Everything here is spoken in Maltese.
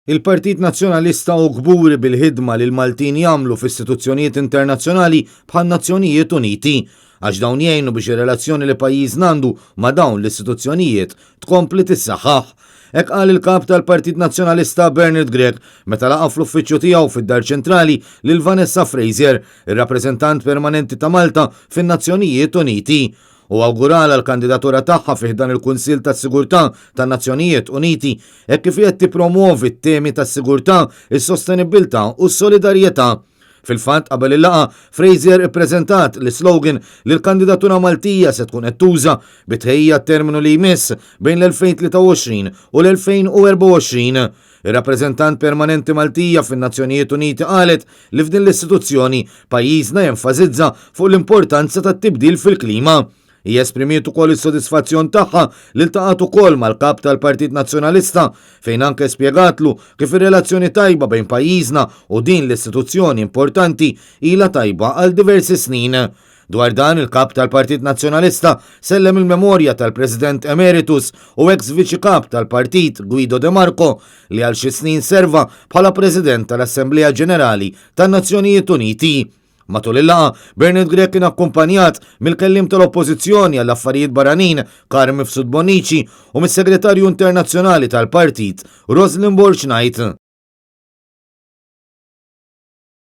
Il-Partit Nazzjonalista hu kburi bil-ħidma li l-Maltin jagħmlu f'istituzzjonijiet internazzjonali bħan-Nazzjonijiet Uniti, għax dawn jgħinu biex ir-relazzjoni li pajjiżna għandu ma' dawn l-istituzzjonijiet tkompli tissaħħaħ. Hekk qal il-Kap tal-Partit Nazzjonalista Bernard Grech meta laqa' fl-uffiċċju tiegħu fid-Dar Ċentrali lil Vanessa Frazier, ir-Rappreżentant Permanenti ta' Malta fin-Nazzjonijiet Uniti. u awguralha l-kandidatura tagħha fi ħdan il-Kunsill tas-Sigurtà tan-Nazzjonijiet Uniti hekk kif hi qed tippromwovi t-temi tas-sigurtà, is-sostenibbiltà u s-solidarjetà. Fil-fatt, qabel il-laqgħa, Frazier ippreżentat l-islogan li l-kandidatura Maltija se tkun qed tuża bi tħejjija għat-terminu li jmiss bejn l-2023 u l-2024. Ir-Rappreżentant Permanenti Maltija fin-Nazzjonijiet Uniti qalet li f'din l-istituzzjoni pajjiżna jenfasizza fuq l-importanza tat-tibdil fil-klima. Hija esprimiet ukoll is-sodisfazzjon tagħha li ltaqgħet ukoll mal-Kap tal-Partit Nazzjonalista fejn anke spjegatlu kif ir-relazzjoni tajba bejn pajjiżna u din l-istituzzjoni importanti ilha tajba għal diversi snin. Dwar dan, il-Kap tal-Partit Nazzjonalista sellem il-memorja tal-President Emeritus u eks Viċi Kap tal-Partit Guido De Marco li għal xi snin serva bħala President tal-Assemblea Ġenerali tan-Nazzjonijiet Uniti. Matul il-laqgħa, Bernard Grech kien akkumpanjat mill-Kelliem tal-Oppożizzjoni għall-Affarijiet Barranin Carm Mifsud Bonnici u mis-Segretarju Internazzjonali tal-Partit Roslyn Borg Knight.